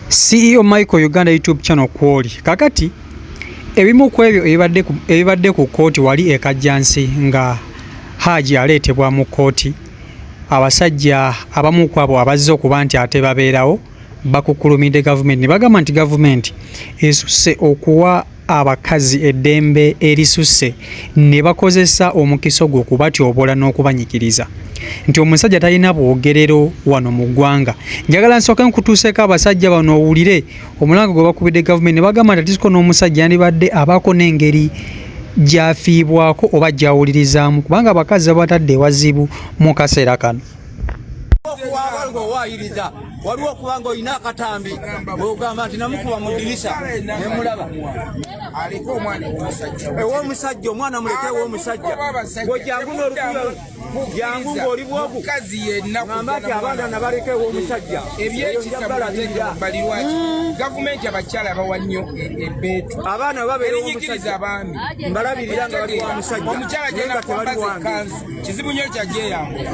CEO Michael Uganda YouTube channel kwoli. Kakati ebimu ku ebyo ebibadde ku kkooti wali e Kajjansi nga Haji aleetebwa mu kkooti, abasajja abamu ku abo abazze okuba nti ate babeerawo bakukkulumidde gavumenti ne bagamba nti gavumenti esusse okuwa abakazi eddembe erisusse ne bakozesa omukisa ogwo okubatyoboola n'okubanyigiriza nti omusajja talina bwogerero wano mu ggwanga. Njagala nsooke nkutuuseeko abasajja bano owulire omulanga gwe bakubidde gavumenti ne bagamba nti atisiko n'omusajja yandibadde abaako n'engeri gy'afiibwako oba gy'awulirizaamu kubanga abakazi babatadde ewazibu mu kaseera kano. Okuwaaba ng'owaayiriza waliwo okuba ng'olina akatambi ogamba nti namukuba mu ddirisa nemulaba ew'omusajja omwana muleke ew'omusajja gwe jangu n'olukuba jangu ng'oli bwogu ngamba nti abaana nabaleka ew'omusajja ebyekisa mubalirwaki gavumenti abakyala bawa nnyo ebbeetu abaana babeera erinyigiriza abaami mbalabirira nga bali wa musajja omukyala naye nga tebali gyenakwambaza wange ekkanzu kizibu nnyo kyagyeyambula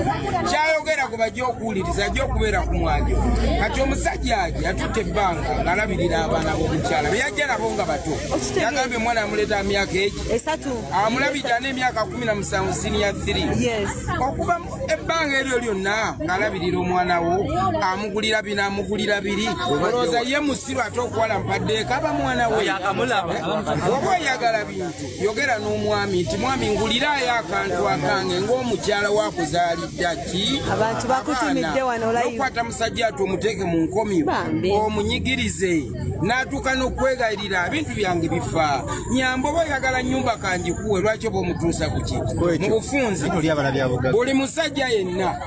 kyayogera ku bajja okuwuliriza ajja okubeera ku mwanjo. Kati omusajja aje atutte ebbanga ng'alabirira abaana b'omukyala be yajja nabo nga bato. Yagambye omwana amuleeta myaka egi 3 amulabidde ana emyaka 17 siniya 3 Yes. Okuva ebbanga eryo lyonna ng'alabirira omwana wo, amugulira bino amugulira biri, olowooza ye musiru ate okuwala mpaddeeko aba mwana we. Oba oyagala bintu yogera n'omwami nti mwami nguliraayo akantu akange ng'omukyala wakuzaalidda ki. Abantu bakutumidde wano live. Nokukwata musajja ati omuteeke mu nkomyo Bambi. omunyigirize n'atuuka n'okwegayirira ebintu byange bifa. Nyamba oba oyagala nnyumba kanjikuwe, lwaki oba omutuusa ku ki mu bufunze? Buli musajja yenna,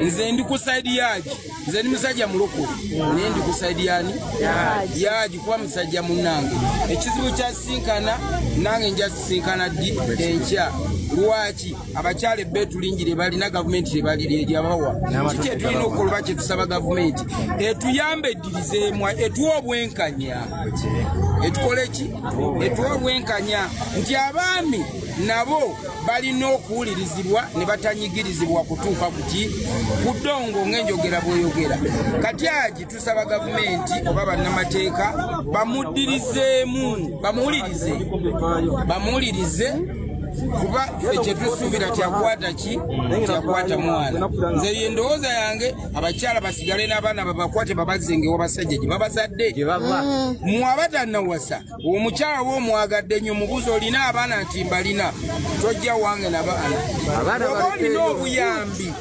nze ndi ku side yaagi, nze ndi musajja mulokole naye ndi ku side yani yaagi kuba musajja munnange. Ekizibu kyasinkana nange nja sisinkana ddi enkya. Lwaki abakyala ebbeetu lingi lye balina gavumenti lyebawa? Kiki etulina okukola oba kyetusaba gavumenti etuyambe eddirizeemu etuwe obwenkanya, etukole ki, etuwe obwenkanya nti abaami nabo balina okuwulirizibwa ne batanyigirizibwa kutuuka kuki ku ddongo ng'enjogera bweyogera. Kati agi tusaba gavumenti oba bannamateeka bamuddirizeemu, bamuwulirize, bamuwulirize kuba ffe kyetusuubira kyakwata ki, kyakwata mwana. Nze yendowooza yange, abakyala basigale n'abaana babakwate babazenge wabasajja gye babazadde. Mwe abatannawasa, omukyala oba omwagadde nnyo mubuuzi olina abaana nti mbalina, tojja wange nabaana. Oba olina obuyambi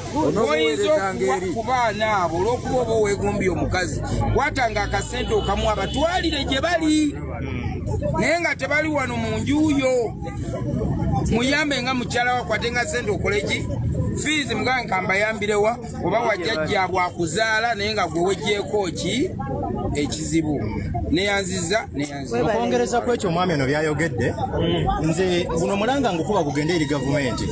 oyinza okuwa ku baana abo olw'okuba oba oweegombye omukazi, kwatanga akasente okamu abatwalire gye bali naye nga tebali wano mu nju yo. Muyambe nga mukyala wakwate nga sente okole ki fiizi mugambe nkambayambirewa oba wajjajjaabwe akuzaala naye nga gwe weggyeko ki ekizibu. Neyanziza, neyanziza. Okwongereza ku ekyo omwami ono byayogedde, nze guno omulanga ngukuba gugende eri gavumenti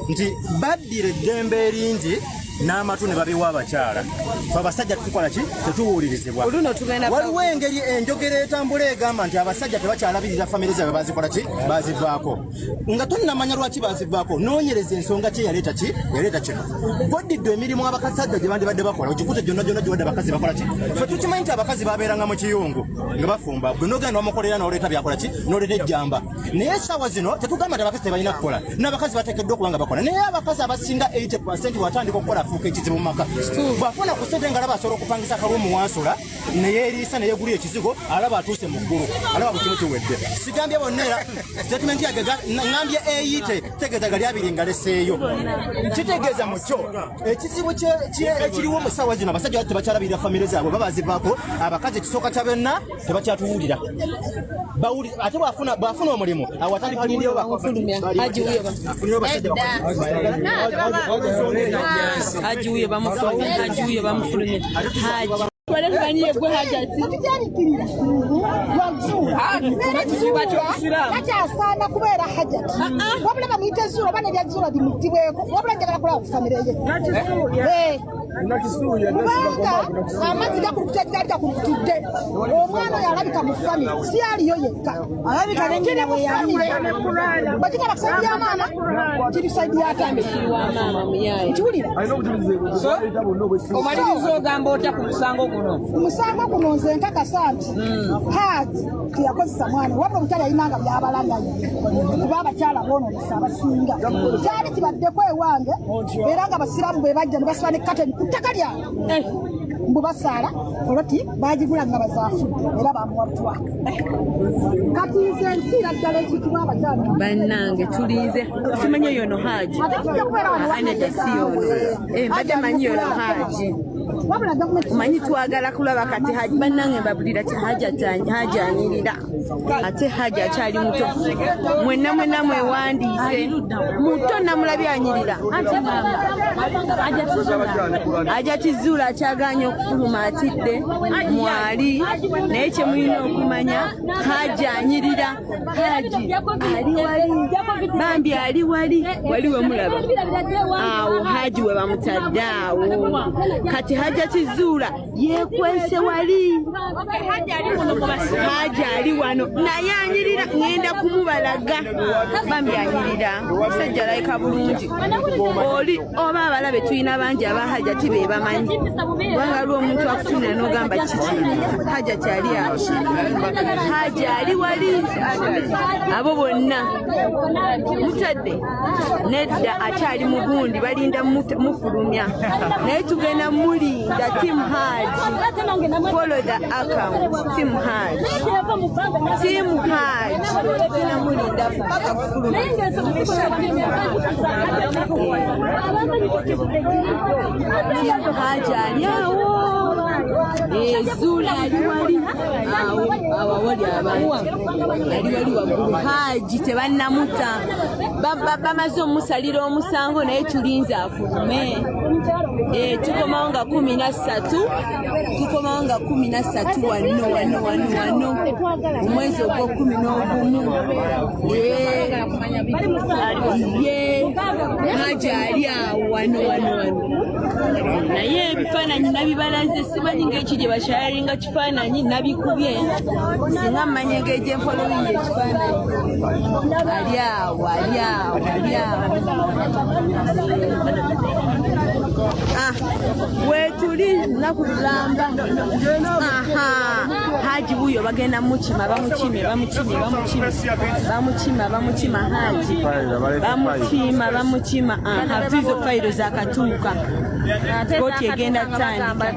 nti baddira eddembe eringi n'amatu ne babiwa abakyala. Fe abasajja tutukola ki? Tetuwulirizibwa. Oluno tugenda Waliwo engeri enjogera etambula egamba nti abasajja tebakyalabirira famire zaabwe, bazikola ki, bazivaako. Nga tonnamanya lwaki bazivaako, noonyereza ensonga ki eyaleeta ki yaleeta kino. Gwaddiddwa emirimu abakasajja gye bandibadde bakola, ogikute gyonna gyonna giwadde abakazi bakola ki. Fe tukimanyi nti abakazi babeeranga mu kiyungu nga bafumba, gwe nogenda nomukolera noleeta byakola ki, noleeta ejjamba. Naye essaawa zino tetugamba nti abakazi tebalina kukola, n'abakazi bateekeddwa okuba nga bakola, naye abakazi abasinga 80% bw'atandika okukola afuuka ekizibu mu maka. Bw'afuna ku ssente nga alaba asobola okupangisa akaluumu wansula neyeeriisa neyegulira ekizigo, alaba atuuse mu ggulu, alaba buli kimu kiwedde. Sigambye bonna, era statement yange ngambye eyite tegeeza gali abiri nga leseeyo kitegeeza mukyo ekizibu ekiriwo mu ssaawa zino, abasajja tebakyalabirira famire zaabwe, babazivaako. Abakazi ekisooka kya byonna tebakyatuwulira. Ate bw'afuna omulimu awo atandika Haji huyo Haji huyo bamufulumye, Haji huyo bamufulumye, Haji. Takyasaana kubeera Hajati, wabula bamuyite Zuula oba nebya Zuula bimugibweko, wabula njagala kulaba ku famire ye. Kubanga amazzi gakulukuta gali gakulukutidde. Omwana oyo alabika mu family, si aliyo yekka. Kiri mu family. Bwe kitaba ku side ya maama, kiri side ya taata. Nkiwulira. Omaliriza ogamba otya ku musango guno? Omusango guno nze nkakasa nti Haji teyakozesa mwana, wabula omukyala yalina nga byabalaga ye, kuba abakyala boononesa abasinga. Kyali kibaddeko ewange, era nga abasiraamu bwe bajja ne basiba ne kateni ku ttaka lyange, mbu basaala poloti bagigula nga bazaafudde era bamuwa butwa. Kati nze ntiira ddala ekitibwa abakyala. Bannange, tulinze, simanyi yono Haji. Ate tujja kubeera wano. Aneda, si yono. Eh, mbadde manyi yono Haji. Wabula gavumenti Manyi twagala kulaba kati Haji. Bannange, mbabulira ti Haji Haji anyirira, ate Haji akyali muto. Mwenna mwenna mwewandiise, muto namulabye anyirira. Hajati Zuula akyaganye okufuluma, atidde mwali, naye kyemulina okumanya, Haji anyirira. Haji ali wali, bambi ali wali wali wemulaba awo, Haji we bamutadde awo. Kati Hajati Zuula yekwese wali. Haji ali wano naye anyirira, ŋŋenda kumubalaga. Bambi anyirira, omusajja alabika bulungi. Oli oba abalabe tulina bangi aba Hajati be bamanyi, kubanga waliwo omuntu akutunira n'ogamba kiki. Hajati ali awo, Haji ali wali, abo bonna mutadde nedda, akyali mugundi, balinda mufulumya, naye tugenda mulinda. Team Haji, follow the account. Team Haji, Team Haji, tugenda mulinda paka kufulumya. Team Haji ali awo, Zuula ali wali awo, awo awali abantu, ali wali waggulu. Haji tebannamuta. Bamaze omusalira omusango, naye tulinze afulume. Tukomawo nga 13, tukomawo nga 13 wano wano wano wano mu mwezi ogw'o-11. Ye Haji ali awo wano wano wano, naye ebifaananyi nabibalaze. Simanyi ng'eki gye bakyalinga kifaananyi nabikubye, singa mmanye engeri gye nfollowinga ekifaananyi. Ali awo, ali awo, ali awo. Ah, wetuli lunaku lulamba. Aha, Haji wuyo, bagenda mukima, bamukime, bamukime, bamukime, bamukima, bamukima Haji, bamukima, bamukima. Aha, zizo fayiro zakatuuka, kooti egenda tandika.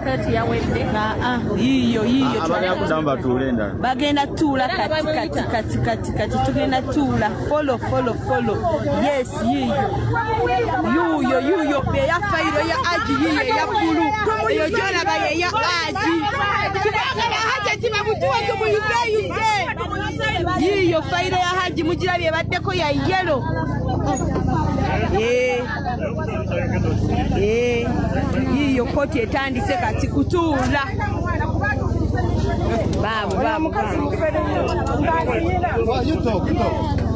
Ah, yiyo yiyo. Abagenda kuddamu batuule endala. Bagenda tuula kati kati kati kati kati, tugenda tuula. Follow, follow, follow. Yes, yiyo, yuyo, yuyo eya fayiro ya Haji, yiyo eya blue, eyo gyolaba yeya Haji. Tubagala Haji bamutuwe tumuyuzeyuze. Yiyo fayiro ya Haji, mugirabye, ebaddeko ya yellow. Yiyo kooti etandise kati kutuula. Baabo baabo baabo. You talk, you talk.